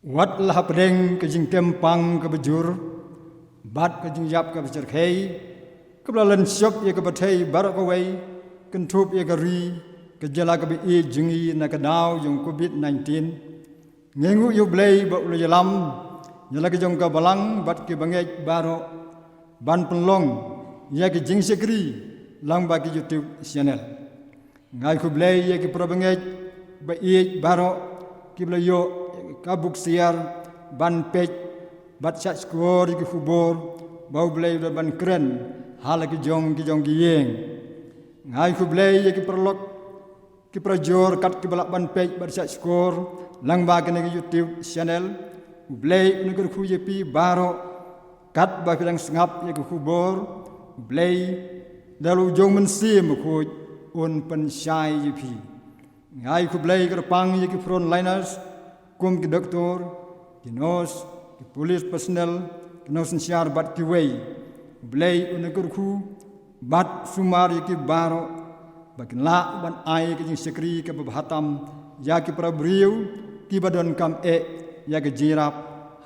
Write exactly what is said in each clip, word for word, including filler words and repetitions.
Wat la hapdeng ka jingkyrpang kaba jur bad ka jingïap kaba jyrkhei, kaba la len shop ïa ka pyrthei baroh kawei, kynthup ïa ka ri, ka jylla kaba ïeit jong ngi na ka daw jong covid nineteen. Ngi nguh ïa U Blei ba u la ïalam ïa la ka jong ka balang bad ki bangeit baroh ban pynlong ïa ki jingshakri lyngba ki YouTube channel. Nga ai khublei ïa ki para bangeit ba ïeit baroh kiba la ïoh ka buk siar ban peit bad shah shkor ïa ki khubor ba U Blei u la ban kren ha la ki jong ki jong ki ïing. Nga ai khublei ïa ki paralok, ki parajor kat kiba lah ban peit bad shah shkor lyngba kane ka YouTube channel. U Blei un kyrkhu ïa phi baroh katba phi dang sngap ïa ki khubor. U Blei da la u jong Mynsiem Bakhuid un pynshai ïa phi. Nga ai khublei kyrpang ïa ki frontliners kum ki doktor, ki nurse, ki police personnel, ki nongsynshar bad kiwei. U Blei un kyrkhu bad sumar ïa ki baroh ba kin lah ban ai ka jingshakri kaba bha tam ïa ki para briew kiba donkam eh ïa ka jingïarap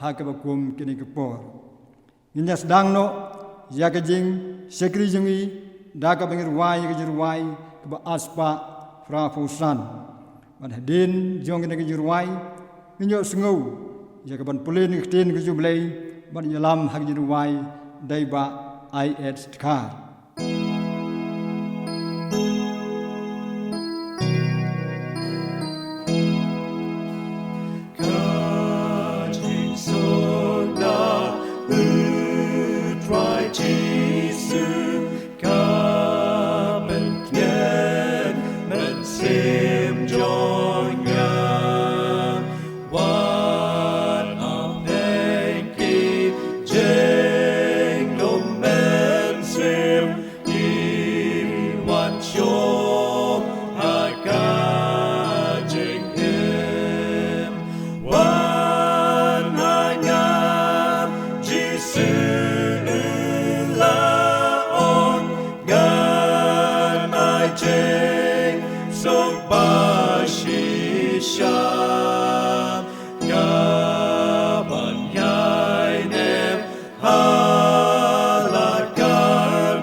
ha kaba kum kine ki por. Ngin ïa sdang noh ïa ka jingshakri jong ngi da kaba ngin rwai ïa ka jingrwai kaba aspah phra phew san. Bad hadien jong kane ka jingrwai ngin ïoh sngew ïa ka ban pule na ka ktien ka jong U Blei bad ïalam ha ka jingrwai da i Bah I S Dkhar. Ka jingsuk na U Trai Jisu ka pynkmen mynsiem jong nga. Wat hapdeng ki jingdum mynsiem, ngi wan shong ha ka jingim. Wan ha nga, Jisu u la ong, ngan ai jingsuk ba shisha. Ka ban ïaineh ha la ka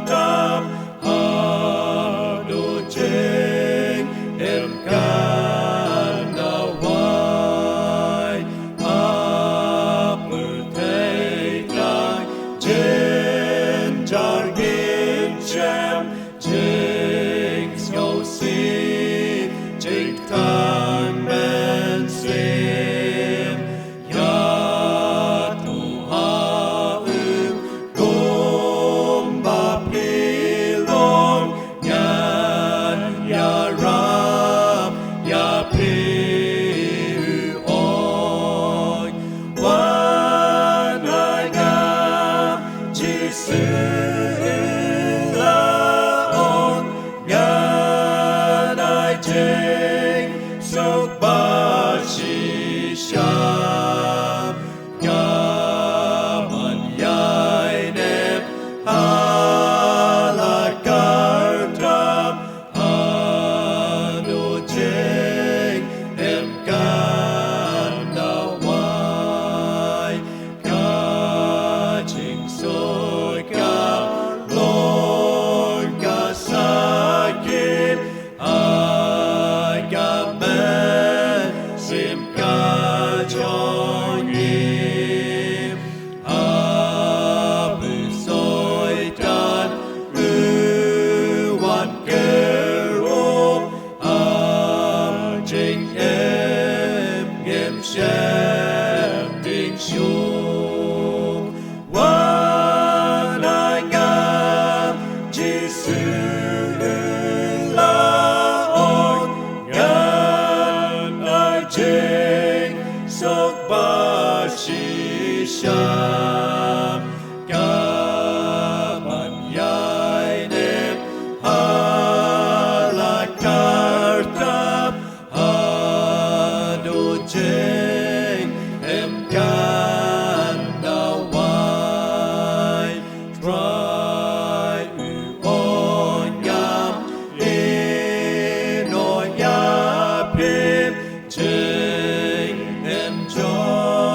kyrtap, haduh jingim kan da wai. Ha pyrthei tang jynjar ngin shem, jingsngewsih jingtang mynsiem. Ïa tu ha u kum ba phi long, ngan ïarap ïa phi, u ong. Wan ha nga, Jisu u la ong, ngan ai jingsuk ba shisha. Ka ban ïaineh ha la ka kyrtap, haduh jingim kan da wai. Ka jingsuk ka long ka sakhi ha ka mynsiem ka jong ngi. Haba u Soitan u wan kyrpad, ha jingim ngim shym ding shuh. Wan ha nga, Jisu u la ong, ngan ai jingsuk ba shisha. Ka ban ïaineh ha la ka kyrtap, haduh jingim kan da wai. Trai u ong, ngam ïehnoh ïa phi, jingim jong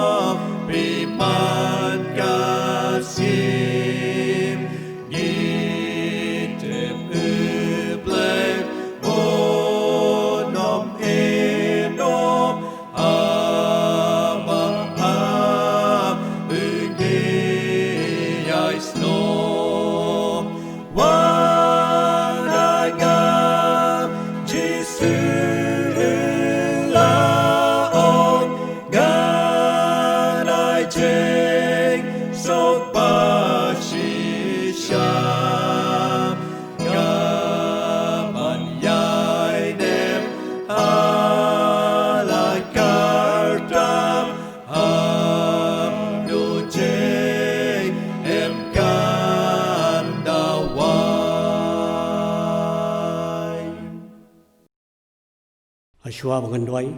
Shuwa ba ngan duwai,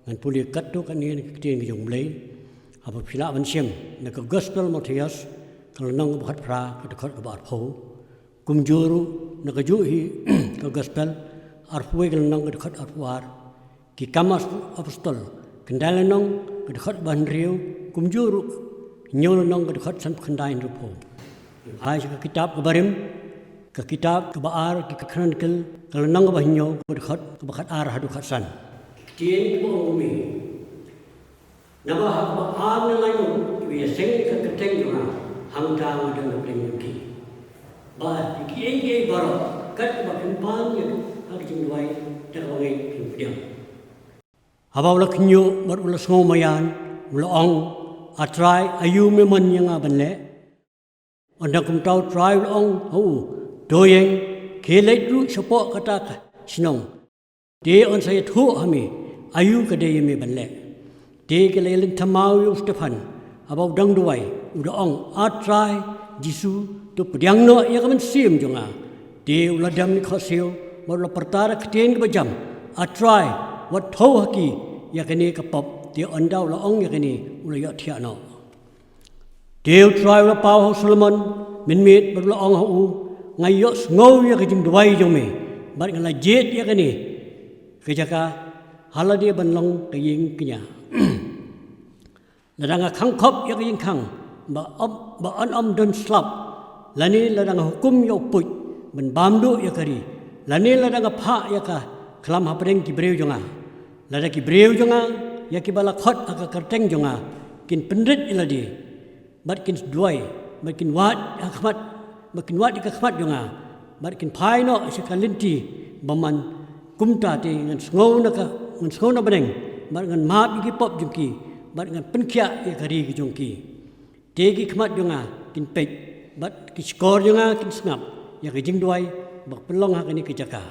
ngan pule katto katne na ka ktien ka jong U Blei. Haba phi lah ban shem na ka Gospel Mathaios, ka lynnong kaba khatphra, ka dkhot kaba arphew. Kumjuh ruh na kajuh hi ka Gospel, arphew wei ka lynnong, ka dkhot arphew ar. Ki Kam Apostol, khyndai lynnong, ka dkhot ba hynriew, kumjuh ruh hynñiew lynnong, ka dkhot sanphew khyndai, hynriewphew. Ai sha ka kitab kaba rim, ka kitab kaba ar ki Chronicle, ka lynnong kaba hynñiew, ka dkhot kaba khatar haduh khatsan. Ktien ba ong kumne: Naba ha kaba ar ne lai ngut kiba ïaseng ïa ka kyrteng jong nga, hangta nga don hapdeng jong ki. Bad ïa kiei kiei baroh kat kaba phin pan ïa ka ha ka jingduwai, da kaba ngeit phin pdiang. Haba u la khñiuh bad u la sngewmaïan, u la ong: A Trai, aïu me mon ïa nga ban leh? Ynda kumta U Trai u la ong ha u: To ïeng, khie leit ruh shapoh kata ka shnong. Te yn sa ïathuh ha me aïu ka dei ïa me ban leh. Te ki la ïaleit thymmai ïa u Stephan, haba u dang duwai, u da ong: A Trai Jisu, to pdiang noh ïa ka mynsiem jong nga. Te u la dem ne khohsiew bad u la pyrta da ka ktien kaba jam: A Trai, wat thew ha ki ïa kane ka pop. Te ynda u la ong ïa kane, u la ïohthiah noh. Te U Trai u la paw ha u Solomon mynmiet bad u la ong ha u: Nga ïohsngew ïa ka jingduwai jong me, bad nga la jied ïa kane ka jaka ha lade ban long ka ïing kñia. Lada nga khang khop ïa ka jingkhang ba ym, ba yn ym don slap, lane lada nga hukum ïa u puit ban bam duh ïa ka ri, lane lada nga phah ïa ka khlam hapdeng ki briew jong nga, lada ki briew jong nga, ïa kiba la khot ha ka kyrteng jong nga, kin pynrit ïa lade, bad kin duwai, bad kin wad ha khmat, bad kin wad ïa ka khmat jong nga, bad kin phai noh sha ka lynti bymman, kumta te ngan sngew na ka, ngan sngew na bneng, bad ngan map ïa ki pop jong ki, bad ngan pynkhiah ïa ka ri ka jong ki. Te ki khmat jong nga kin peit, bad ki shkor jong nga kin sngap ïa ka jingduwai ba pynlong ha kane ka jaka.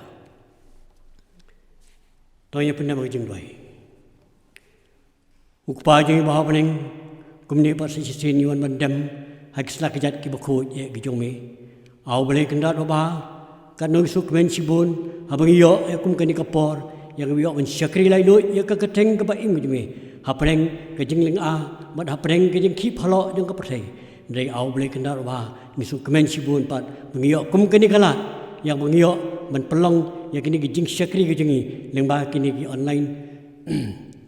To ngin ïa pyndem ha ka jingduwai. Ko Kpa jong ngi ba ha bneng, kumne pat sa shisien ngi wan ban dem ha ki sla ki jait kiba khuid eh ki jong me. A U Blei Kynrad babha, katno ngi sngewkmen shibun haba ngi ïoh ïa kum kane ka por, ïa kaba ïoh ban shakri laitluid ïa ka kyrteng kaba im ka jong me hapdeng ka jinglynga bad hapdeng ka jingkhih phylla jong ka pyrthei. Hynrei A U Blei Kynrad babha, ngi sngewkmen shibun pat ba ngi ïoh kum kane ka lad, ïa kaba ngi ïoh ban pynlong ïa kine ki jingshakri ki jong ngi lyngba kine ki online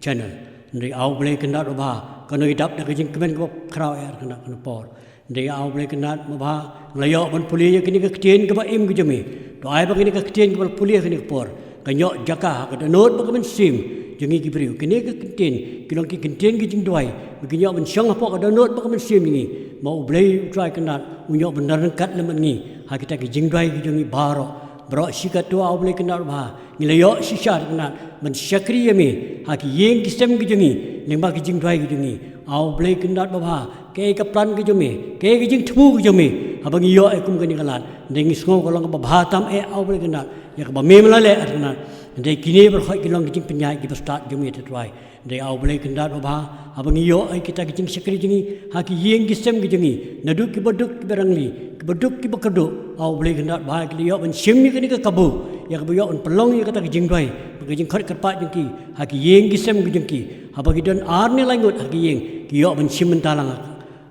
channel. Hynrei A U Blei Kynrad babha, katno ngi dap da ka jingkmen kaba khraw eh ha kane ka por. Hynrei A U Blei Kynrad babha, ngi la ïoh ban pule ïa kane ka ktien kaba im ka jong me. To ai ba kane ka ktien kaba la pule ha kane ka por kan ïoh jaka ha ka dohnud bad ka mynsiem jong ngi ki briew. Kine ki ktien ki long ki ktien ki jingduwai ba kin ïoh ban shong hapoh ka dohnud bad ka mynsiem jong ngi, ba U Blei U Trai Kynrad un ïoh ban don ryngkat lem bad ngi ha kita ki jingduwai ki jong ngi baroh. Baroh shi katto A U Blei Kynrad babha, ngi la ïoh shisha Kynrad ban shakri ïa me ha ki ïing ki sem ki jong ngi lyngba ki jingduwai ki jong ngi. A U Blei Kynrad babha, kaei ka plan ka jong me, kaei ka jingthmu ka jong me haba ngi ïoh ïa kum kane ka lad? Hynrei ngi sngew ka long kaba bha tam eh A U Blei Kynrad ïa kaba me me la leh, Kynrad. Hynrei kine baroh ki long ki jingpynïaid kiba stad jong me, Trai. Hynrei A U Blei Kynrad babha, haba ngi ïoh ïa kita ki jingshakri jong ngi ha ki ïing ki sem ki jong ngi, naduh kiba duk kiba rangli, kiba duk kiba kyrduh, A U Blei Kynrad babha, ki la ïoh ban shim ïa kane ka kabu, ïa kaba ïoh ban pynlong ïa kata ka jingduwai bad ka jingkhot kyrpad jong ki ha ki ïing ki sem ki jong ki. Haba ki don ar ne lai ngut ha ki ïing, ki ïoh ban shim bynta lang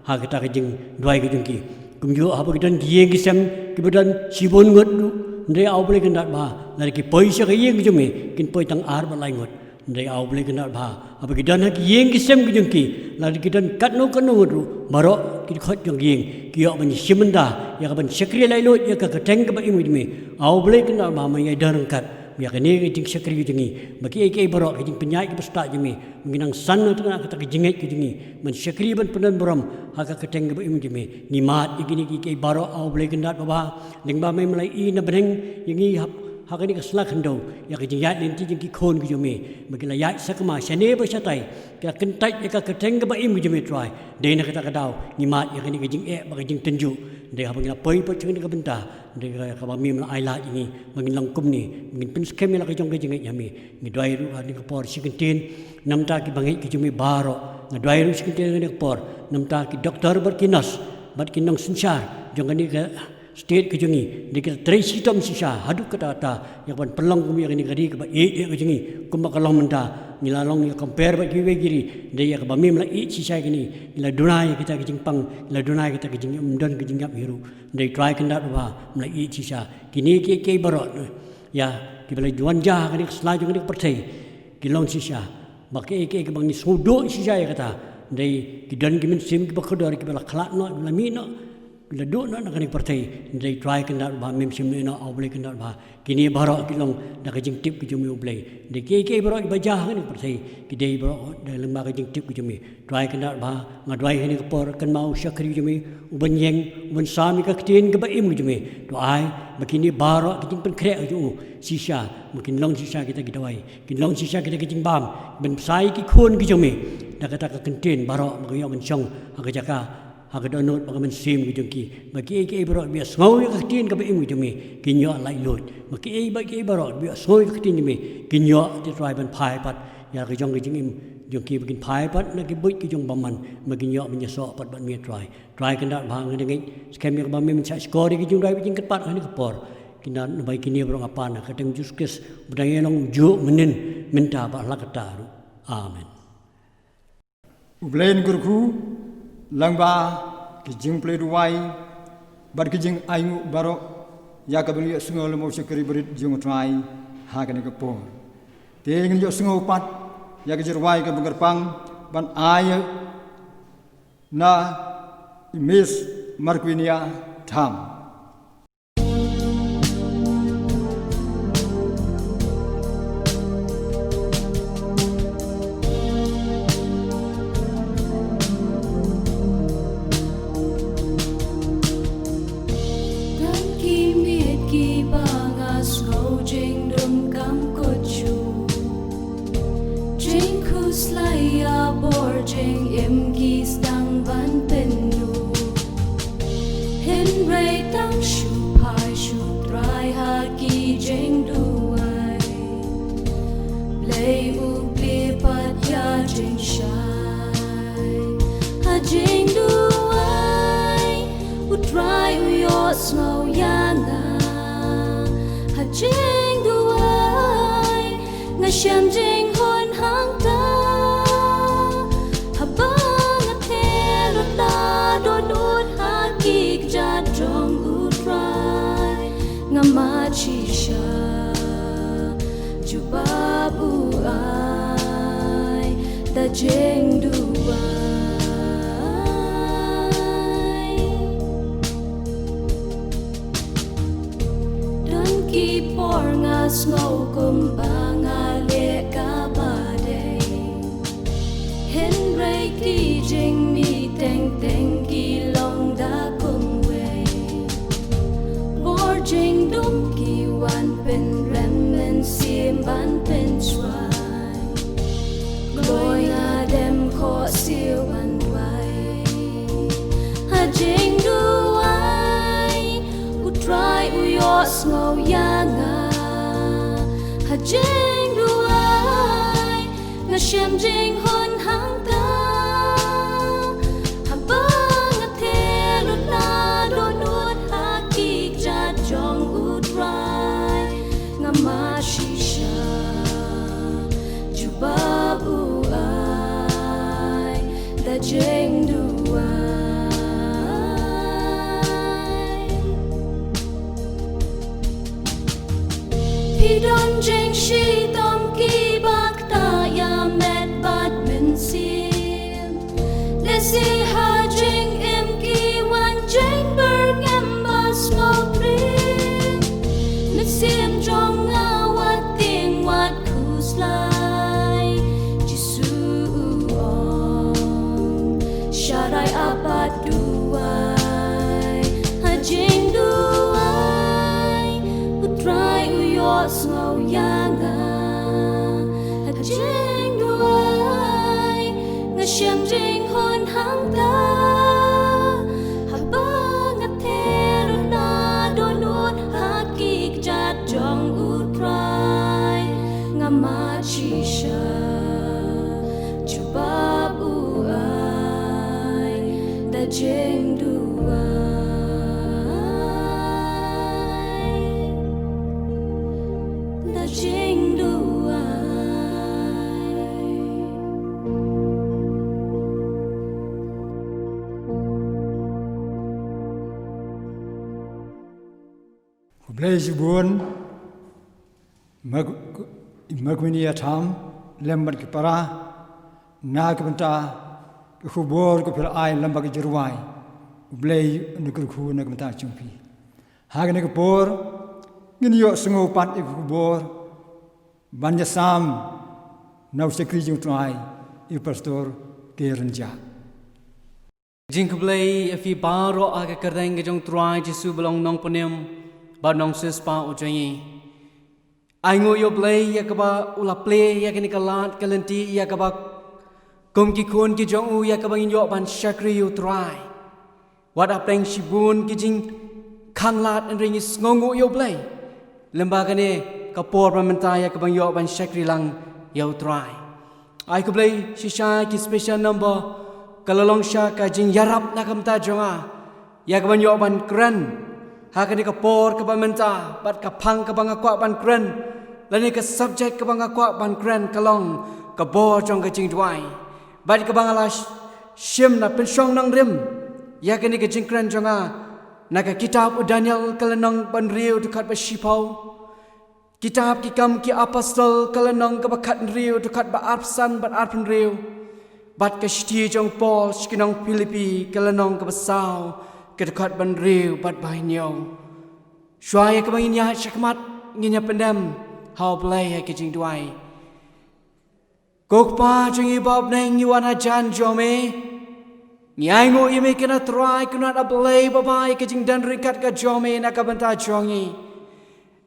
ha kata ka jingduwai ka jong ki. Kumjuh haba ki don ki ïing ki sem kiba don shibun ngut ruh, hynrei A U Blei Kynrad babha, lada ki poi sha ka ïing ka jong me, kin poi tang ar bad lai ngut. Hynrei A U Blei Kynrad babha, haba ki don ha ki ïing ki sem ki jong ki, lada ki don katno katno ngut ruh, baroh ki dkhot jong ki ïing ki ïoh ban shim bynta ïa ka ban shakri laitluid ïa ka kyrteng kaba im ka jong me. A U Blei Kynrad babha, me ïai don ryngkat ïa kane ka jingshakri ka jong ngi, ba kiei kiei baroh ki jingpynïaid kiba stad jong me, ba ngin nang san na kata ka jingngeit ka jong ngi ban shakri ban pyndon burom ha ka kyrteng kaba im ka jong me. Ngi mad ïa kine kiei kiei baroh A U Blei Kynrad babha, lyngba me me la ïohi na bneng ïa ngi ha, ha kane ka sla khyndew, ïa ka jingïaid lynti jong ki khun ki jong me, ba ki la ïaid sakma shane ba shatai, ki la kyntait ïa ka kyrteng kaba im ka jong me, Trai. Dei na kata ka daw ngi mad ïa kane ka jingeh bad ka jingtynjuh. Hynrei haba ngi la poi pat sha kane ka bynta, hynrei ka, kaba me me la ai lad ïa ngi ba ngin long kumne, ba ngin pynskhem ïa la ka jong ka jingngeit ïa me. Ngi duwai ruh ha kane ka por shi kyntien namar ki bangeit ki jong me baroh. Nga duwai ruh shi kyntien ha kane ka por namar ki doktor bad ki nurse bad ki nongsynshar jong kane ka state ka jong ngi, da kita trei shitom shisha haduh katta katta ïa ka ban pynlong kum ïa kane ka ri kaba ïeit ïa ka jong ngi. Kumba ka long mynta, ngi la long ïa compare bad kiwei ki ri, da ïa kaba mem la ïeit shisha ïa kane, ngi la duna ïa kita ki jingpang, ngi la duna ïa kita ki jingïap, ym don ka jingïap hi ruh. Da Trai Kynrad Babha, mem la ïeit shisha. Kine kiei kiei baroh, ïa kiba la wan ja ha kane ka sla jong kane ka pyrthei, ki long shisha. Ba kiei kiei kiba ngi sngewduh shisha ïa kata, da ki don ki mynsiem kiba kordor, kiba la khlad noh, kiba la mih noh, kiba la duh noh na kane ka pyrthei. Da Trai Kynrad Babha, mem shim noh, A Blei Kynrad Babha. Kine baroh ki long da ka jingtip ka jong me, A Blei. Da kiei kiei baroh kiba ja ha kane ka pyrthei, ki dei baroh da lyngba ka jingtip ka jong me. Trai Kynrad Babha, nga duwai ha kane ka por, kynmaw u shakri jong me, u ban ïeng, u ban sam ïa ka ktien kaba im ka jong me. To ai ba kine baroh ki jingpynkhreh ka jong u shisha, ba kin long shisha kita ki dawai, kin long shisha kita ki jingbam, ban bsa ïa ki khun ki jong me da kata ka kyntien baroh, ba ka ïoh ban shong ha ka jaka, ha ka dohnud bad ka mynsiem ka jong ki. Ba kiei kiei baroh ba ïohsngew ïa ka ktien kaba im ka jong me, kin ïoh laitluid. Ba kiei, ba kiei baroh ba ïohsngew ïa ka ktien jong me, kin ïoh, te Trai, ban phai pat ïa la ka jong ka jingim jong ki, ba kin phai pat na ki buit ki jong bymman, ba kin ïoh ban ïasoh pat bad me, Trai. Trai Kynrad Babha, nga ngeit skhem ïa kaba me men shah shkor ïa ki jingduwai bad jingkyrpad ha kane ka por. Kine, naba ïa kine baroh nga pan ha ka kyrteng Jisu Khrist, uba dei u nongjuh mynhynnin, mynta bad hala katta ruh. Amen. U Blei un kyrkhu lyngba ki jingpule duwai bad ki jingainguh baroh ïa kaba ngi ïohsngew lyngba u shakri barit jong u Trai ha kane ka por. Te ngin ïohsngew pat ïa ka jingrwai kaba kyrpang ban ai na i Miss Marquinia Tham. Don ki miet kiba nga sngew jingdum kam kut shuh. Jingkhuslai ïa bor jingim ki sdang ban pynduh. Hynrei tang shu phai shu trai ha ki jingduwai. Blei u plie pat ïa jingshai. Ha jingduwai u Trai u ïohsngew ïa nga. Ha jingduwai nga shem jinghun hangta. Haba nga theh lut la dohnud ha ki kjat jong u Trai, nga mad shisha. Jubab u ai da jingduwai. Don ki por nga sngew kumba nga leh kaba dei. Hynrei ki jingmih teng teng ki long da kumwei. Bor jingdum ki wan pynrem mynsiem ban pynshuwa. Kloi nga dem khohsiew ban duwai. Ha jingduwai u Trai u ïohsngew ïa nga. Ha jingduwai nga shem jinghun hangta. Haba nga theh lut la dohnud ha ki kjat jong u Trai, nga mad shisha. Jubab u ai da jingduwai. Phi don jingshitom kiba ktah ïa met bad mynsiem. Lehse ha jingim ki wan jingbyrngem ba sngewthuh. Mynsiem jong nga wat tieng wat khuslai. Jisu u ong, sharai ap bad duwai. Ha jingduwai u Trai u ïohsngew ïa nga. Ha jingduwai nga shem jinghun hangta. Haba nga theh lut la dohnud ha ki kjat jong u Trai, nga mad shisha. Jubab u ai da jingduwai. Blei shibun, ma, ma kmie ïa tham lem bad ki para na ka bynta ka khubor ka phi la ai lem bad ka jingrwai. U Blei un kyrkhu na ka bynta jong phi. Ha kane ka por ngin ïoh sngew pat ïa ka khubor ban ïasam na u shakri jong u Trai, i Pastor Karen Jah. Jingkhublei ïa phi baroh ha ka kyrteng ka jong u Trai Jisu ba long nongpynim bad nongsiewspah u jong ngi. Ai nguh ïa u Blei ïa kaba u la plie ïa kane ka lad ka lynti ïa kaba kum ki khun ki jong u ïa kaba ngin ïoh ban shakri ïa u Trai. Wat hapdeng shibun ki jingkhanglad hynrei ngi sngewnguh ïa u Blei lyngba kane ka por ba mynta ïa kaba ngin ïoh ban shakri lang ïa u Trai. Ai khublei shisha ki special number ka la long sha ka jingïarap na ka bynta jong nga ïa kaban ïoh ban kren ha kane ka por kaba mynta bad ka phang kaba nga kwah ban kren lane ka subject kaba nga kwah ban kren ka long ka bor jong ka jingduwai. Bad kaba nga la sh- shim na pynshong nongrim ïa kane ka jingkren jong nga na ka kitab u Daniel ka lynnong ba hynriew dkhot ba shiphew. Kitab Ki Kam Ki Apostol ka lynnong kaba khathynriew dkhot ba arphew san bad arphew hynriew. Bad ka shithi jong u Paul sha ki nong Philippi ka lynnong kaba saw ka dkhot ba hynriew bad ba hynñiew. Shuwa ïa kaba ngin ïaid shakhmat ngin ïa pyndem ha u Blei ha ka jingduwai. Ko Kpa jong ngi ba ha bneng, ngi wan hajan jong me. Ngi ai nguh ïa me kane Trai Kynrad, a Blei ba bha, ïa ka jingdon ryngkat ka jong me na ka bynta jong ngi.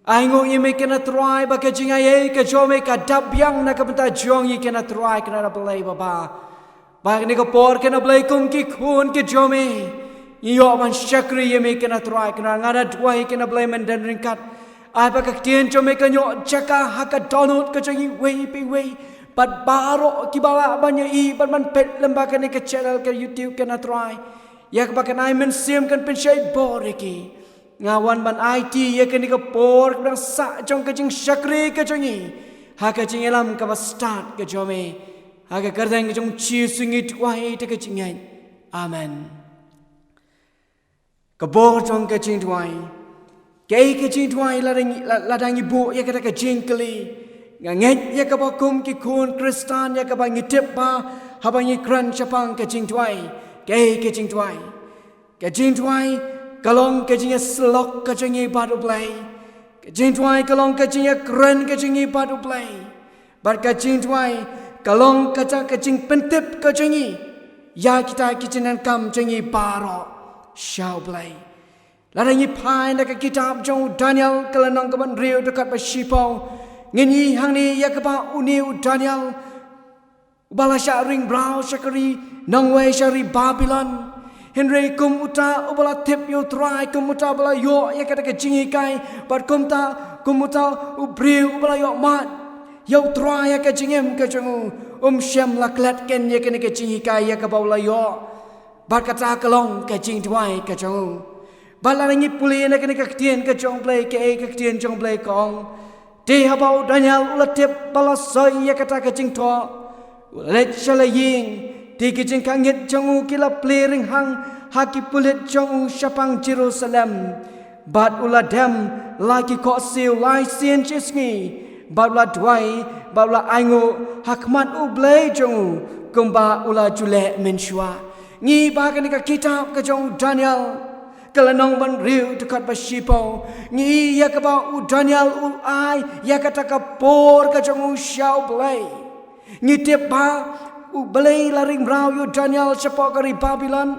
Ai nguh ïa me kane Trai ba ka jingaiei ka jong me ka dap biang na ka bynta jong ngi kane Trai Kynrad, a Blei ba bha. Ba kane ka por kane Blei kum ki khun ki jong me ngi ïoh ban shakri ïa me kane Trai Kynrad, nga da duwai kane Blei men don ryngkat. Ai ba ka ktien jong me kan ïoh jaka ha ka dohnud ka jong ngi iwei pa iwei. Bad baroh kiba lah ban ïohi bad ban peit lyngba kane ka channel ka YouTube kane Trai. Ïa kaba kan ai mynsiem kan pynshai bor ïa ki. Nga wan ban aiti ïa kane ka por kaba dang sah jong ka jingshakri ka jong ngi ha ka jingïalam kaba stad ka jong me. Ha ka kyrteng ka jong u Jisu ngi duwai da ka jingngeit. Amen. Ka bor jong ka jingduwai. Kaei ka jingduwai? Lada ngi, la- lada ngi buh ïa kata ka jingkylli, nga ngeit ïa kaba kum ki khun Khristan ïa kaba ngi tip ba haba ngi kren shaphang ka jingduwai, kaei ka jingduwai? Ka jingduwai ka long ka jingïasyllok ka jong ngi bad u Blei. Ka jingduwai ka long ka jingïakren ka jong ngi bad u Blei. Bad ka jingduwai ka long kata ka jingpyntip ka jong ngi ïa kita ki jingdonkam jong ngi baroh sha u Blei. Lada ngi phai na ka kitab jong u Daniel ka lynnong kaba hynriew dkhot ba shiphew, ngin ïohi hangne ïa kaba une u Daniel uba la shah ring mraw sha ka ri nongwei, sha ri Babilon. Hynrei kum uta uba la tip ïa u Trai, kum uta uba la ïoh ïa kata ka jinghikai, bad kum uta, kum uta u briew uba la ïoh mad ïa u Trai ha ka jingim ka jong u, um shym la klet keiñ ïa kane ka jinghikai ïa kaba u la ïoh. Bad kata ka long ka jingduwai ka jong u. Bad lada ngi pule na kane ka ktien ka jong u Blei, kaei ka ktien jong u Blei ka ong? Te haba u Daniel u la tip ba la soi ïa kata ka jingthoh, u la leit sha la ïing. Te ki jingkhangit jong u ki la plie ringhang ha ki pulit jong u shaphang Jerusalem. Bad u la dem la ki khohsiew lai sien shi sngi, bad u la duwai, bad u la ainguh ha khmat u Blei jong u, kumba u la ju leh mynshuwa. Ngi ba kane ka kitab ka jong u Daniel, ka lynnong ba hynriew dkhot ba shiphew, ngi ïa kaba u Daniel u ai ïa kata ka por ka jong u sha u Blei. Ngi tip ba u Blei la ring mraw ïa u Daniel shapoh ka ri Babilon.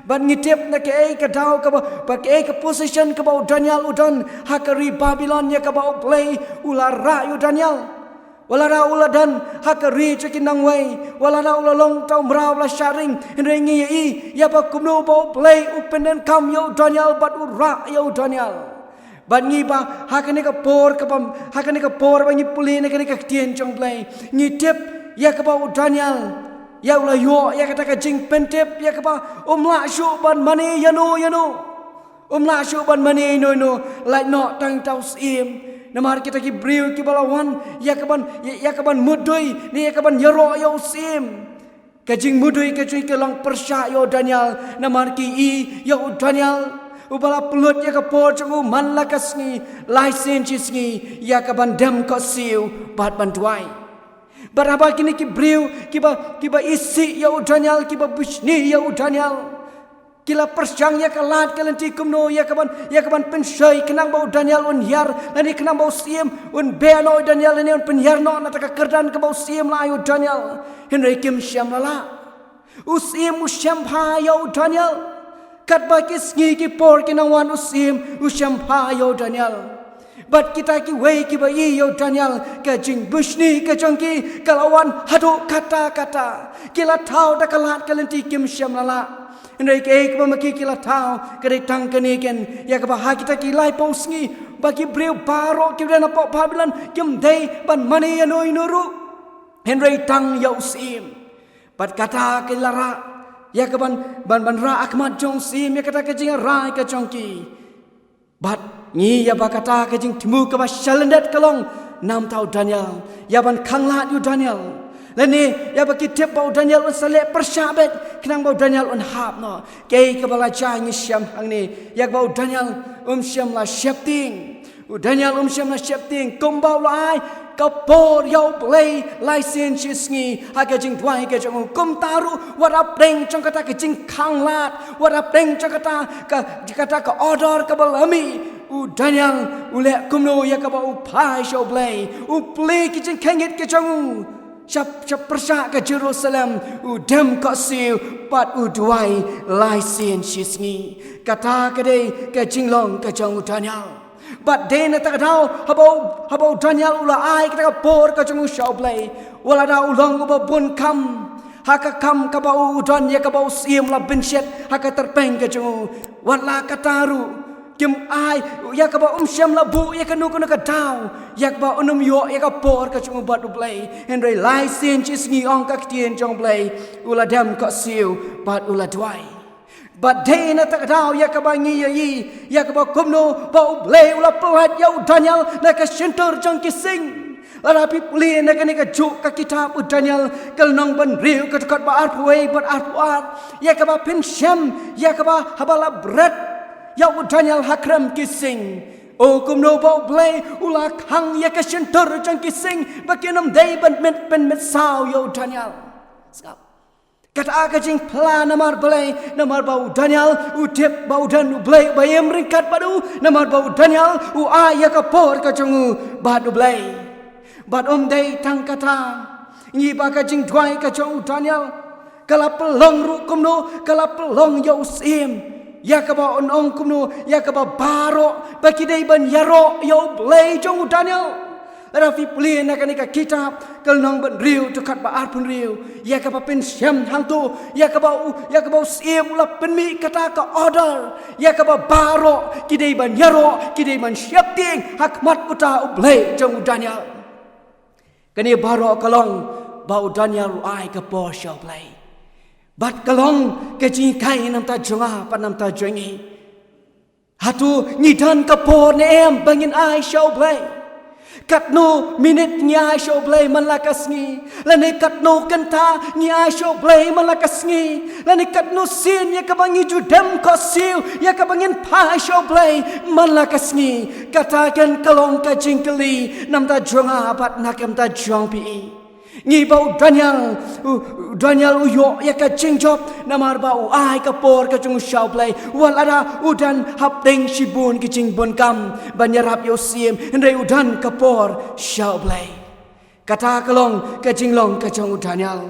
Bad ngi tip na kaei ka daw kaba, bad kaei ka position kaba u Daniel u don ha ka ri Babilon ïa kaba u Blei u la rah ïa u Daniel. Wat la u la don ha ka ri jong ki nongwei, wat la u la long uta u mraw ba la shah ring, hynrei ngi ïohi ïa ba kumno ba u Blei u pyndonkam ïa u Daniel bad u rah ïa u Daniel. Bad ngi ba ha kane ka por kaba, ha kane ka por ba ngi pule na kane ka ktien jong u Blei, ngi tip ïa kaba u Daniel ïa u la ïoh ïa kata ka jingpyntip ïa kaba um lah shuh ban mane ïano ïano. Um lah shuh ban mane ïano ïano, lait noh tang uta u syiem. Namar kita ki briew kiba la wan ïa kaban, ïa, ïa kaban mudui ne ïa kaban ïaroh ïa u syiem. Ka jingmudui ka jong ki ka long pyrshah ïa u Daniel, namar ki ïohi ïa u Daniel Uba la pynlut ïa ka por jong u man la ka sngi, lai sien shi sngi, ïa ka ban dem kotsiew bad ban duwai. Bad haba kine ki briew kiba, kiba isih ïa u Daniel, kiba bishni ïa u Daniel, ki la pyrshang ïa ka lad ka lynti kumno ïa ka ban, ïa ka ban pynshoi khnang ba u Daniel un hiar, lane khnang ba u syiem un beh noh ïa u Daniel, lane un pynhiar noh na kata ka kyrdan kaba u syiem la ai ïa u Daniel. Hynrei kim shym la lah. U syiem u sngewbha ïa u Daniel. Katba ki sngi ki por ki nang wan, u syiem u sngewbha ïa u Daniel. Bad kita kiwei kiba ïeit ïa u Daniel, ka jingbishni ka jong ki ka la wan haduh katta katta. Ki la thaw da ka lad ka lynti, kim shym la lah. Hynrei kaei kaba ma ki ki la thaw ka dei tang kane ken, ïa kaba ha kita ki laiphew sngi ba ki briew baroh kiba don hapoh Babilon kim dei ban mane ïano ïano ruh, hynrei tang ïa u syiem. Bad kata ka la rah ïa ka ban, ban, ban rah ha khmat jong u syiem ïa kata ka jingrai ka jong ki. Bad ngi ïa ba kata ka jingthmu kaba shalyndet ka long namar u Daniel, ïa ban khanglad ïa u Daniel, lane ïa ba ki tip ba u Daniel un sa leh pyrshah beit khnang ba u Daniel un hap noh. Kaei kaba la jia ngi shem hangne, ïa kaba u Daniel um shym la sheptieng. U Daniel um shym la sheptieng, kumba u la ai ka por ïa U Blei lai sien shi sngi ha ka jingduwai ka jong u. Kumta ruh, wat hapdeng jong kata ka jingkhanglad, wat hapdeng jong kata ka, kata ka order kaba la mih, u Daniel u leh kumno ïa kaba u phai sha U Blei. U plie ki jingkhangit ka jong u sha, sha pyrshah ka Jerusalem, u dem kotsiew bad u duwai lai sien shi sngi. Kata ka dei ka jinglong ka jong u Daniel. Bad dei na kata ka daw haba u, haba u Daniel u la ai kata ka por ka jong u sha U Blei, wat la da u long uba bun kam ha ka kam kaba u don ïa kaba u syiem la bynshet ha ka tyrpeng ka jong u. Wat la kata ruh, kim ai, ïa kaba um shym la buh ïa kano kano ka daw ïa kaba un ym ïoh ïa ka por ka jong u bad U Blei. Hynrei lai sien shi sngi, ong ka ktien jong U Blei, u la dem kotsiew bad u la duwai. Bad dei na kata ka daw ïa kaba ngi ïohi ïa kaba kumno ba U Blei u la pyllait ïa u Daniel na ka shyntur jong ki sing. Lada phi pule na kane kajuh ka kitab u Daniel, ka lynnong ba hynriew, ka dkhot ba arphew wei bad arphew ar, ïa kaba pynshem ïa kaba haba la bret ïa u Daniel ha kren ki sing. O kumno ba U Blei u la khang ïa ka shyntur jong ki sing ba kin ym dei ban pynmit, pynmit saw ïa u Daniel. Sngap. Kata ka jingphla namar balei? Namar ba u Daniel u tip ba u don U Blei uba im ryngkat bad u, namar ba u Daniel u ai ïa ka por ka jong u bad U Blei. Bad ym dei tang kata, ngi ba ka jingduwai ka jong u Daniel ka la pynlong ruh kumno, ka la pynlong ïa u syiem ïa kaba un ong kumno ïa kaba baroh ba ki dei ban ïaroh ïa U Blei jong u Daniel. Lada phi pule na kane ka kitab ka lynnong ba hynriew, dkhot ba arphew hynriew, ïa kaba pynshem hangto ïa kaba u, ïa kaba u syiem u la pynmih kata ka order ïa kaba baroh ki dei ban ïaroh, ki dei ban sheptieng ha khmat uta U Blei jong u Daniel. Kane baroh ka long ba u Daniel u ai ka por sha U Blei. Bad ka long ka jinghikai na ka bynta jong nga bad na ka bynta jong ngi. Hato ngi don ka por ne em ba ngin ai sha U Blei? Katno minit ngi ai sha U Blei man la ka sngi, lane katno kynta ngi ai sha U Blei man la ka sngi, lane katno sien ïa kaba ngi ju dem kotsiew ïa kaba ngin phai sha U Blei man la ka sngi? Kata kan ka long ka jingkylli na ka bynta jong nga bad na ka bynta jong phi. Ngi ba u Daniel, u, u Daniel u ïoh ïa ka jingjop namar ba u ai ka por ka jong u sha U Blei. Wat lada u don hapdeng shibun ki jingbun kam ban ïarap ïa u syiem, hynrei u don ka por sha U Blei. Kata ka long ka jinglong ka jong u Daniel.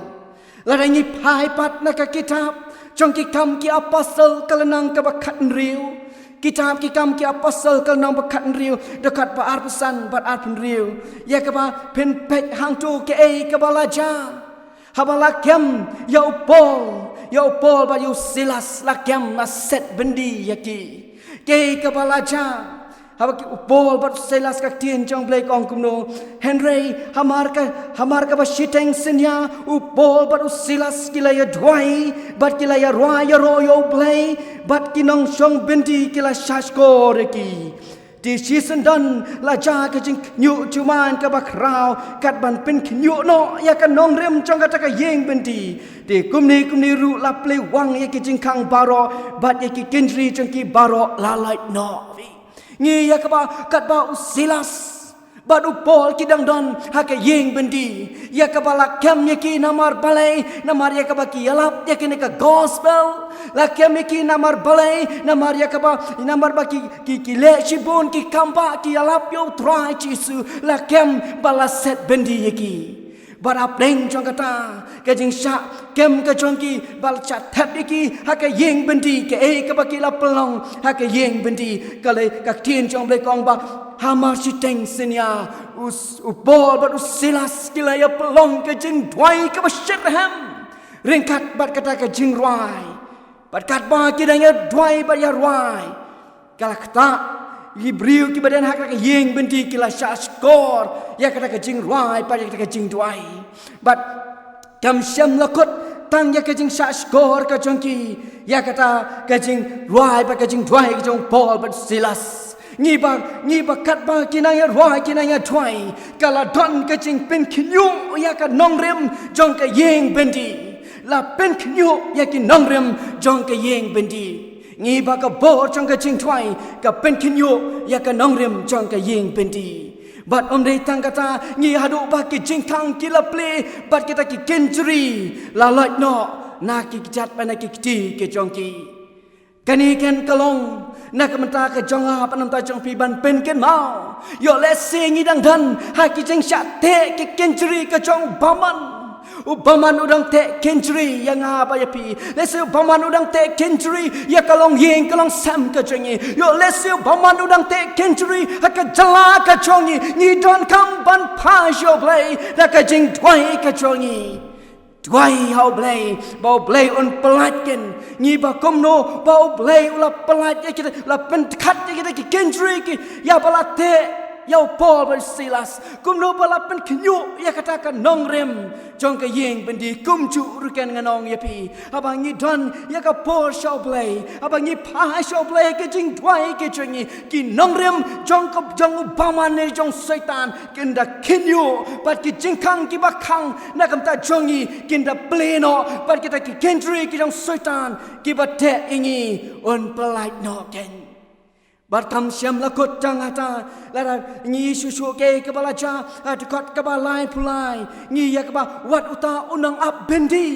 Lada ngi phai pat na ka kitab jong Ki Kam ki Apostol ka lynnong kaba khathynriew, kitab Ki Kam ki Apostol ka lynnong ba khathynriew, dkhot ba arphew san bad arphew hynriew, ïa kaba phin peit hangto kaei kaba la jia. Haba la kem ïa u Paul, ïa u Paul bad ïa u Silas la kem, la set byndi ïa ki. Kaei kaba la jia? Haba ki, u Paul bad u Silas, ka ktien jong U Blei ka ong kumno? Hynrei hamar ka, hamar kaba shiteng synñia u Paul bad u Silas ki la ïaduwai bad ki la ïaroh ïaroh ïa U Blei, bad ki nongshong byndi ki la shahshkor ïa ki. Te shisien don la jia ka jingkhynñiuh jumai kaba khraw, kat ban pynkhynñiuh noh ïa ka nongrim jong kata ka ïing byndi. Te kumne kumne ruh la plie wang ïa ki jingkhang baroh, bad ïa ki kynjri jong ki baroh la lait noh. Ngi ïa kaba katba u Silas bad u Paul ki dang don ha ka ïing byndi, ïa kaba la kem ïa ki namar balei, namar ïa kaba ki ïalap ïa kane ka gospel. La kem ïa ki namar balei, namar ïa kaba, namar ba ki, ki, ki leh shibun, ki kam ba ki ïalap ïa u Trai Jisu. La kem ba la set byndi ïa ki. Bad hapdeng jong kata ka jingshah kem ka jong ki, ba la shah thep ïa ki ha ka ïing byndi, kaei kaba ki la pynlong ha ka ïing byndi. Ka lei ka ktien jong U Blei ka ong ba hamar shiteng synñia u, u Paul bad u Silas ki la ïa pynlong ka jingduwai kaba shitrhem ryngkat bad kata ka jingrwai. Bad katba ki dang ïa duwai bad ïa rwai, ka la ktah, ki briew kiba don ha kata ka ïing byndi ki la shah shkor ïa kata ka jingrwai bad ïa kata ka jingduwai. Bad kam shym la kut tang ïa ka jingshah shkor ka jong ki ïa kata ka jingrwai bad ka jingduwai ka jong Paul bad Silas. Ngi ba, ngi ba katba ki nang ïa rwai, ki nang ïa duwai, ka la don ka jingpynkhynñiuh ïa ka nongrim jong ka ïing byndi. La pynkhynñiuh ïa ki nongrim jong ka ïing byndi. Ngi ba ka bor jong ka jingduwai ka pynkhynñiuh ïa ka nongrim jong ka ïing byndi. Bad ym dei tang kata, ngi haduh ba ki jingkhang ki la plie, bad kita ki kynjri la lait noh na ki kjat bad na ki kti ki jong ki. Kane kan ka long na ka bynta ka jong nga bad na ka bynta jong phi ban pynkynmaw. Ïoh lehse ngi dang don ha ki jingshah teh ki kynjri ka jong u bymman. U bymman u dang teh kynjri ïa nga bad ïa phi. Lehse u bymman u dang teh kynjri ïa ka longïing ka longsem ka jong ngi. Ïoh lehse u bymman u dang teh kynjri ha ka jylla ka jong ngi. Ngi donkam ban phai sha U Blei da ka jingduwai ka jong ngi. Duwai ha U Blei ba U Blei un pyllait kin. Ngi ba kumno ba U Blei u la pyllait ïa kita, la pynkhat ïa kita ki kynjri ki, ïa ba la teh ïa u Paul bad Silas. Kumno ba la pynkhynñiuh ïa kata ka nongrim jong ka ïing byndi. Kumjuh ruh kan ngan ong ïa phi, haba ngi don ïa ka por sha U Blei, haba ngi phai sha U Blei ha ka jingduwai ka jong ngi, ki nongrim jong ka, jong u bymman ne jong Soitan kin da khynñiuh, bad ki jingkhang kiba khang na ka bynta jong ngi kin da plie noh, bad kita ki kynjri ki jong Soitan kiba teh ïa ngi un pyllait noh kin. Bad kam shym la kut tang hata, lada ngi shu shu kaei kaba la jia, ha dkhot kaba laiphew lai, ngi ïa kaba wat uta u nongap byndi,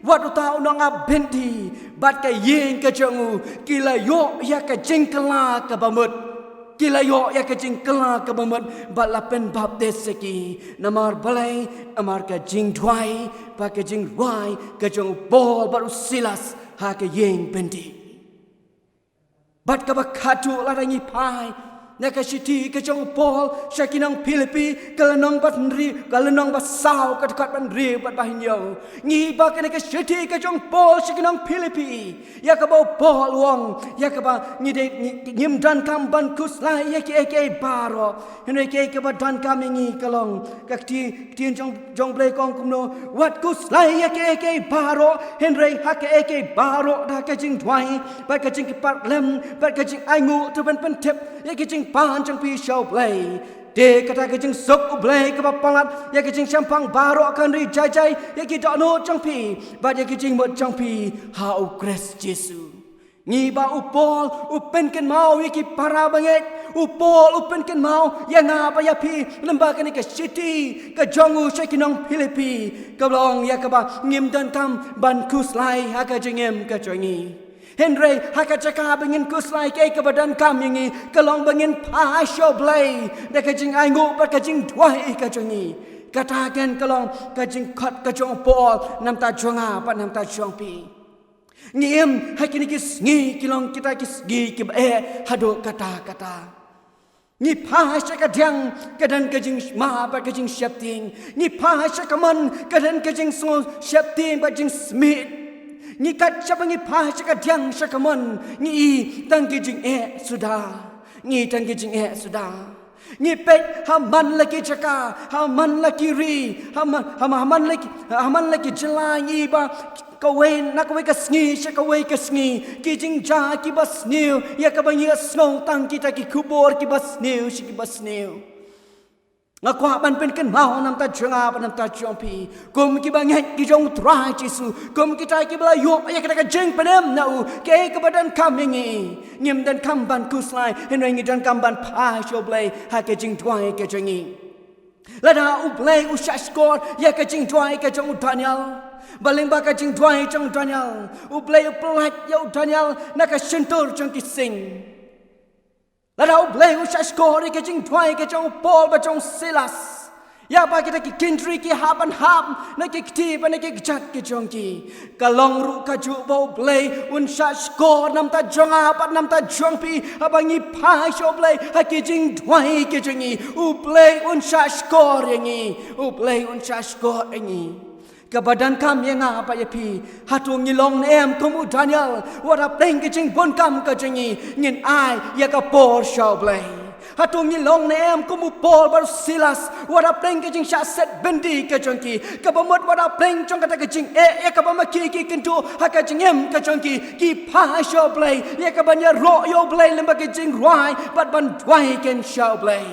wat uta u nongap byndi bad ka ïing ka jong u ki la ïoh ïa ka jingkylla kaba mut. Ki la ïoh ïa ka jingkylla kaba mut bad la pynbaptis ïa ki. Namar balei? Namar ka jingduwai bad ka jingrwai ka jong u Paul bad u Silas ha ka ïing byndi. Bad kaba khadduh lada ngi phai na ka shithi ka jong u Paul sha ki nong Philippi, ka lynnong ba hynriew, ka lynnong ba saw, ka dkhot ba hynriew bad ba hynñiew. Ngi ba kane ka shithi ka jong u Paul sha ki nong Philippi, ïa kaba u Paul u ong ïa kaba ngi dei, ngi, ngim donkam ban khuslai ïa kiei kiei baroh. Hynrei kaei kaba donkam ïa ngi ka long ka kti, ktien jong, jong U Blei ka ong kumno, wat khuslai ïa kiei kiei baroh, hynrei ha kiei kiei baroh da ka jingduwai bad ka jingkyrpad lem bad ka jingainguh to ban pyntip ïa ka jingpan jong phi sha U Blei. Te kata ka jingsuk U Blei kaba palat ïa ka jingshemphang baroh kan ri jai jai ïa ki dohnud jong phi bad ïa ka jingmut jong phi ha u Khrist Jisu. Ngi ba u Paul u pynkynmaw ïa ki para bangeit, u Paul u pynkynmaw ïa nga bad ïa phi lyngba kane ka shithi ka jong u sha ki nong Philippi, ka long ïa kaba ngim donkam ban khuslai ha ka jingim ka jong ngi. Hynrei ha ka jaka ba ngin khuslai, kaei kaba donkam ïa ngi ka long ba ngin phai sha U Blei da ka jingainguh bad ka jingduwai ka jong ngi. Kata kan ka long ka jingkhot ka jong u Paul na ka bynta jong nga bad na ka bynta jong phi. Ngi im ha kine ki sngi ki long kita ki sngi kiba eh haduh katta katta. Ngi phai sha ka diang ka don ka jingshma bad ka jingsheptieng. Ngi phai sha ka mon ka don ka jingsngew sheptieng bad jingsmit. Ngi kat shaba ngi phai sha ka diang sha ka mon ngi i tang ki jingeh suda. Ngi i tang ki jingeh suda. Ngi peit ha man la ki jaka, ha man la ki ri, ha man, ha man, ha man la ki, ha man la ki jylla, ngi ba kawei na kawei ka sngi sha kawei ka sngi, ki jingjia kiba sniew, ïa kaba ngi sngew tang kita ki khubor kiba sniew sha kiba sniew. Nga kwah ban pynkynmaw na bynta jong nga bad na bynta jong phi, kum kiba ngeit ki jong U Trai Jisu, kum kita kiba la ïoh ïa kata ka jingpynim na u, kaei kaba donkam ïa ngi? Ngim donkam ban khuslai, hynrei ngi donkam ban phai sha U Blei ha ka jingduwai ka jong ngi. Lada U Blei u shahshkor ïa ka jingduwai ka jong u Daniel, ba lyngba ka jingduwai jong u Daniel, U Blei u pyllait ïa u Daniel na ka shyntur jong ki sing. Lada U Blei u shahshkor ïa ka jingduwai ka jong u Paul bad jong u Silas, ïa ba kita ki kynjri ki hap ban hap na ki kti bad na ki kjat ki jong ki, ka long ruh kajuh ba U Blei un shahshkor na bynta jong nga bad na bynta jong phi, haba ngi phai sha U Blei ha ki jingduwai ki jong ngi. U Blei un shahshkor ïa ngi, U Blei un shahshkor ïa ngi. Kaba donkam ïa nga bad ïa phi, hato ngi long ne em kum u Daniel, wat hapdeng ka jingbun kam ka jong ngi, ngin ai ïa ka por sha U Blei? Hato ngi long ne em kum u Paul bad u Silas, wat hapdeng ka jingshah set byndi ka jong ki, kaba mut wat hapdeng jong kata ka jingeh ïa kaba ma ki ki kynduh ha ka jingim ka jong ki, ki phai sha U Blei ïa kaban ïaroh ïa U Blei lyngba ka jingrwai bad ban duwai kein sha U Blei?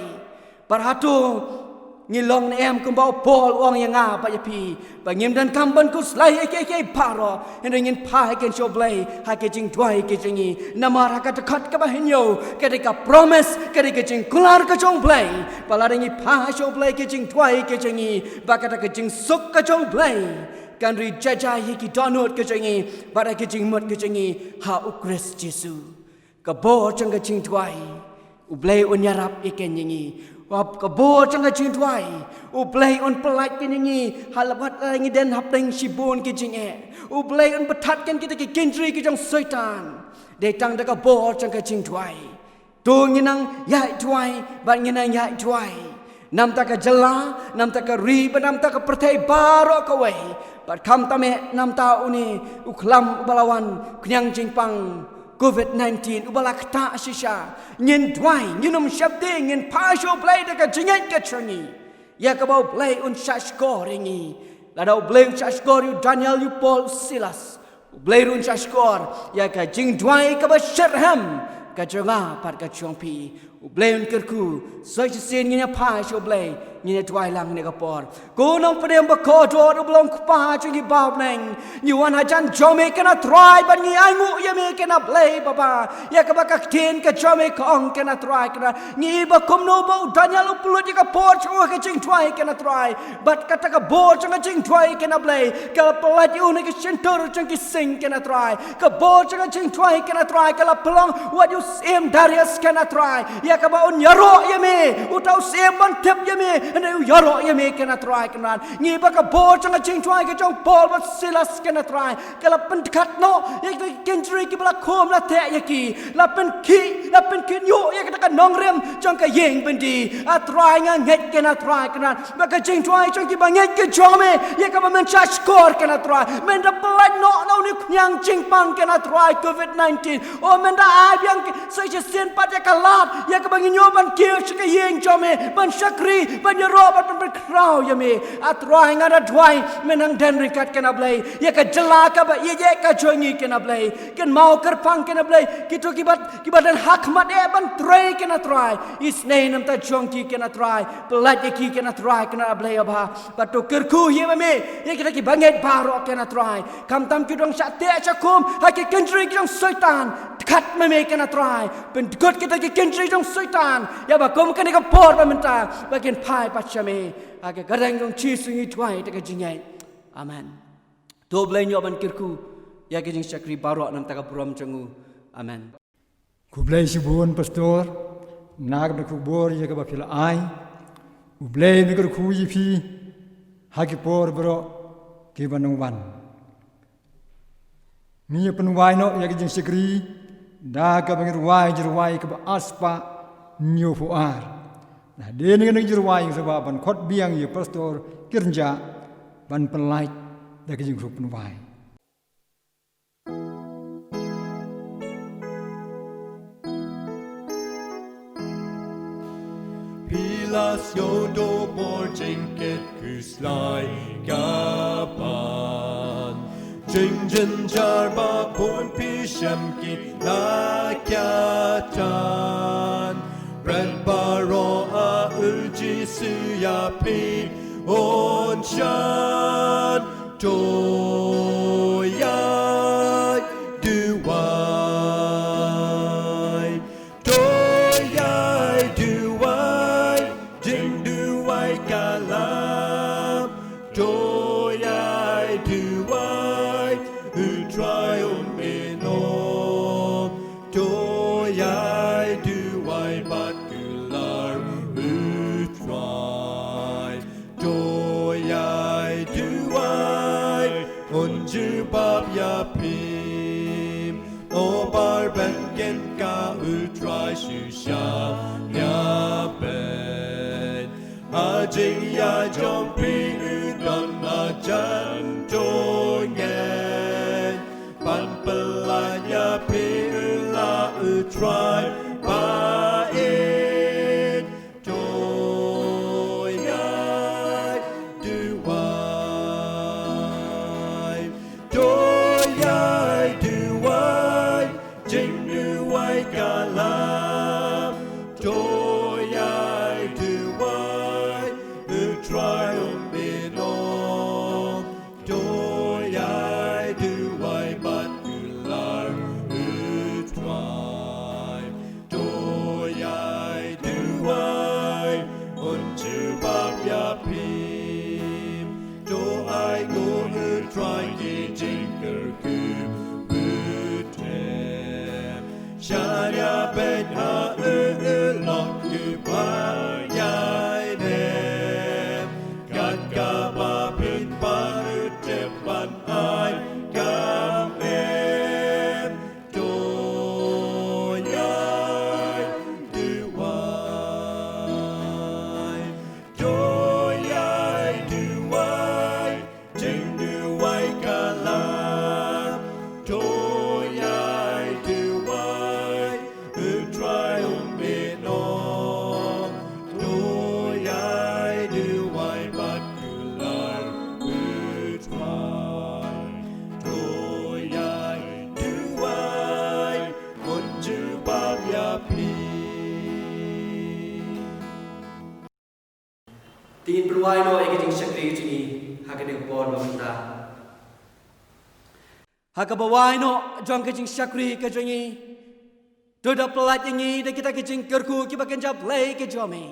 Bad hato ngi long ne em kumba u Paul u ong ïa nga bad ïa phi, ba ngim donkam ban khuslai ïa kiei kiei baroh, hynrei ngin phai kein sha U Blei ha ka jingduwai ka jong ngi? Namar ha ka dkhot kaba hynñiew ka dei ka promise, ka dei ka jingkular ka jong U Blei, ba lada ngi phai sha U Blei ha ka jingduwai ka jong ngi, ba kata ka jingsuk ka jong U Blei kan ri jai jai ïa ki dohnud ka jong ngi bad ïa ka jingmut ka jong ngi ha U Khrist Jisu. Ka bor jong ka jingduwai, U Blei un ïarap ïa kein ïa ngi. Ka bor jong ka jingduwai, U Blei un pyllait kein ïa ngi ha la bad la ngi don hapdeng shibun ki jingeh. U Blei un pynthat kein kita ki kynjri ki jong Soitan. Dei tang da ka bor jong ka jingduwai. To ngin nang ïaid duwai bad ngin nang ïaid duwai na bynta ka jylla, na bynta ka ri bad na bynta ka pyrthei baroh kawei. Bad khamtam eh na bynta une u khlam uba la wan, khñiang jingpang Covid nineteen uba la ktah shisha. Ngin duwai, ngin ym sheptieng, ngin phai sha U Blei da ka jingngeit ka jong ngi, ïa kaba U Blei un shahshkor ïa ngi. Lada U Blei un shahshkor ïa u Daniel, ïa u Paul, u Silas, U Blei ruh un shahshkor ïa ka jingduwai kaba shitrhem ka jong nga bad ka jong phi. U Blei un kyrkhu, sa shisien ngin ïa phai sha U Blei, ngin ïa duwai lang ha kane ka por. Ko Nongpynim bakordor uba long Kpa jong ngi ba ha bneng, ngi wan hajan jong me kynrad Trai bad ngi ainguh ïa me kynrad Blei Baba, ïa kaba ka ktien ka jong me ka ong kynrad Trai kynrad. Ngi i ba kumno ba u Daniel u pynlut ïa ka bor jong u ha ka jingduwai kynrad Trai. Bad kata ka bor jong ka jingduwai kynrad Blei ka la pyllait ïa u na ki shyntur jong ki sing kynrad Trai. Ka bor jong ka jingduwai kynrad Trai ka la pynlong wat ïa u syiem Darius kynrad Trai, ïa kaba un ïaroh ïa me, uta u syiem ban tip ïa me, hynrei u ïaroh ïa me kynrad Trai kynrad. Ngi ba ka bor jong ka jingduwai ka jong Paul bad Silas kynrad Trai ka la pyndkat noh ïa kita ki kynjri kiba la khum la theh ïa ki, la pynkhih, la pynkhih ñiuh ïa kata ka nongrim jong ka ïing byndi. A Trai nga ngeit kynrad Trai kynrad ba ka jingduwai jong kiba ngeit ka jong me, ïa kaba men shahshkor kynrad Trai, men da pyllait noh na une u khñiang jingpang kynrad Trai Covid nineteen. O men da ai biang sa shisien pat ïa ka lad ïa kaba ngin ïoh ban kiew sha ka ïing jong me, ban shakri, ban ïaroh, ban pynkhraw ïa me. A Trai nga da duwai men nang don ryngkat kynrad Blei ïa ka jylla kaba ïeit ka jong ngi kynrad Blei. Kynmaw kyrpang kynrad Blei kito kiba, kiba don ha khmat eh ban trei kynrad Trai. Isynei na bynta jong ki kynrad Trai, pyllait ïa ki kynrad Trai kynrad Blei Baba. Bad to kyrkhu ïa me ïa kita kiba ngeit baroh kynrad Trai. Khamtam ki dang shah teh shah khum ha ki kynjri ki jong Soitan, dkhat ma me kynrad Trai, pyndkut kita ki kynjri jong Soitan, ïa ba kum kane ka por ba mynta ba kin phai pat sha me. Ha ka kyrteng jong Jisu ngi duwai da ka jingngeit. Amen. To Blei un ïoh ban kyrkhu ïa ki jingshakri baroh na bynta ka burom jong u. Amen. Khublei shibun Pastor na ka khubor ïa kaba phi la ai. U Blei un kyrkhu ïa phi ha ki por baroh kiban wan. Ngi ïa pynwai noh ïa ka jingshakri da kaba ngi rwai jingrwai kaba arspah hynñiewphew ar. Hadien kane ka jingrwai ngi sa ban khot biang ïa u Pastor Kyrnjah ban pynlait da ka jingkyrkhu pynwai. Sngewthuh por jingkit khuslai ka ban. Jingjynjar ba bun phi shem ki la kyatan. Bret baroh a u Jisu ïa phi un shan. To ïai duwai. To ïai duwai, jingduwai ka lam. To ïai duwai, u Trai un mih noh. To ïai duwai bad kular u Trai. To ïai duwai, un jubab ïa phi. O bar bynken ka u Trai shisha ïa phi. Ha jingïaid jong phi u don ha jan to ngeit. Ban pyllait ïa phi u la u Trai ba ïeit. To ïai duwai. To ïai duwai. Jingduwai ka lam. To ïai duwai. U Trai un mih noh. To ïai duwai bad kular u Trai. To ïai duwai, un jubab ïa phi. To ainguh u Trai ki jingkyrkhu puthi. Sha ïa beit ha u u lok u ba ïaineh. Kat kaba phin pan u tip ban ai kam em. To ïai duwai. To ïai duwai. Jingduwai ka lam. To ïai duwai. U Trai un mih noh. To ïai duwai bad kular u Trai. To ïai duwai. Un jubab ïa phi. Te ngin pynwai noh ïa ka jingshakri jong ngi ha kane ka por ba mynta. Ha kaba wai noh jong ka jingshakri ka jong ngi, to da pyllait ïa ngi da kita ki jingkyrkhu kiba kynja blei ka jong me.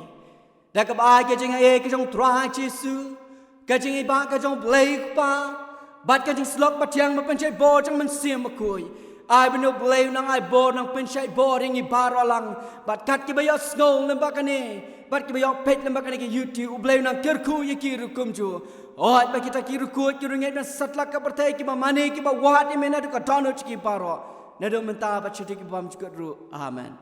Da kaba ai ka jingaiei ka jong u Trai Jisu, ka jingibah ka jong u Blei u Kpa, bad ka jingsyllok bathiang ba pynshait bor jong u Mynsiem Bakhuid. Ai ba une u Blei u nang ai bor, nang pynshait bor ïa ngi baroh lang. Bad kat kiba ïohsngew lem bad kane, bad kiba ïohpeit lem bad kane ka YouTube, u Blei u nang kyrkhu ïa ki ruh kumjuh. Hooid ba kita ki riewkhuid ki riewngeit na satlak ka pyrthei, kiba mane kiba wad ïa me naduh ka dohnud jong ki baroh, naduh mynta bad shaduh ki bymjukut ruh. Amen.